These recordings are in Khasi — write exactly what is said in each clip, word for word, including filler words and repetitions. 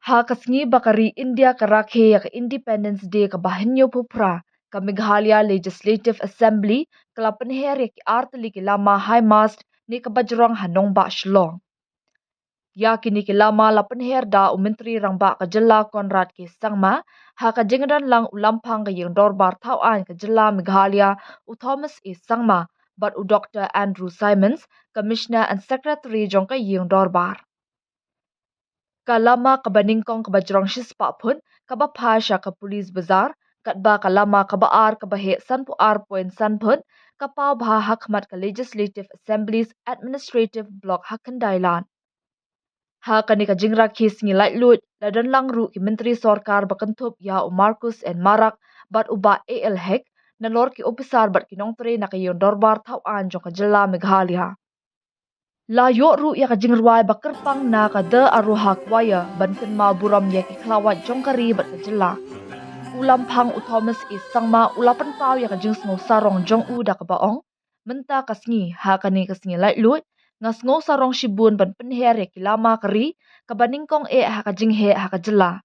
Ha ka sngi ba ka ri India ka rakhe ïa ka Independence Day kaba hynñiewphew phra, ka Meghalaya Legislative Assembly ka la pynher ïa ki artylli ki lama high mast ne kaba jrong ha nongbah Shillong. Ïa kine ki lama la pynher da u Myntri Rangbah ka jylla Conrad K Sangma, ha ka jingdon lang u Lamphang ka ïing dorbar thaw aiñ ka jylla Meghalaya, u Thomas A Sangma, bad u Doctor Andrew Simons, Commissioner and Secretary jong ka ïing dorbar. Ka lama kaba nyngkong kaba jrong shispah phut, kaba phai sha ka Police Bazar, katba ka lama kaba ar kaba heh sanphew ar point san phut, ka paw bha ha khmat ka Legislative Assembly's Administrative Block ha Khyndailad. Ha kane ka jingrakhe sngi laitluid, la don lang ruh ki myntri sorkar ba kynthup ïa u Marcuise N Marak, bad u Bah A L Hek, nalor ki ophisar bad ki nongtrei na ka ïing dorbar thaw aiñ jong ka jylla Meghalaya. La ïoh ruh ïa ka jingrwai ba kyrpang na ka The Aroha Choir ban kynmaw burom ïa ki khlawait jong ka ri bad ka jylla. U Lamphang u Thomas A Sangma u la pynpaw ïa ka jingsngew sarong jong u da kaba ong, mynta ka sngi, ha kane ka sngi laitluid, nga sngew sarong shibun ban pynher ïa ki lama ka ri, kaba nyngkong eh ha ka jingheh ha ka jylla.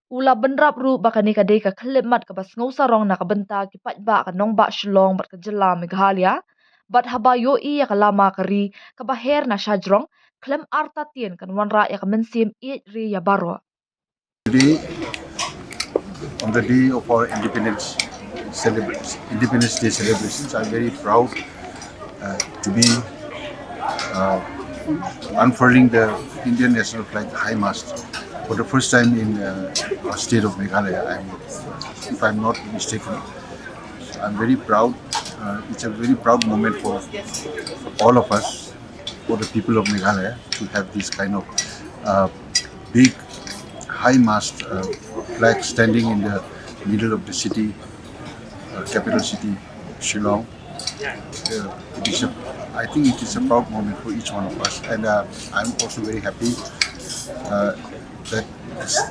U la bynrap ruh ba kane ka dei ka khyllipmat kaba sngew sarong na ka bynta ki paidbah ka nongbah Shillong bad ka jylla Meghalaya, bad haba ïohi ïa ka lama ka ri kaba her na shajrong, khlem artatien kan wanrah ïa ka mynsiem ïeit ri ïa baroh. Today, on the day of our independence celebrations, Independence Day celebrations, I'm very proud uh, to be uh, unfurling the Indian national flag, the high mast, for the first time in uh, our state of Meghalaya. I'm, if I'm not mistaken, I'm very proud. Uh, it's a very proud moment for all of us, for the people of Meghalaya, to have this kind of uh, big high mast uh, flag standing in the middle of the city, uh, capital city, Shillong. Uh, it is a, I think it is a proud moment for each one of us, and uh, I'm also very happy uh, that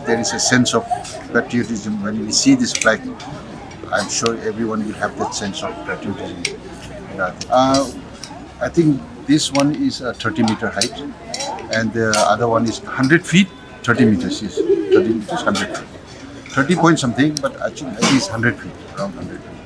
there is a sense of patriotism when we see this flag. I'm sure everyone will have that sense of patriotism. Uh, I think this one is uh, thirty meter height, and the other one is one hundred feet, thirty meters, yes, thirty meters, one hundred feet. thirty point something, but actually I think it's one hundred feet, around one hundred feet.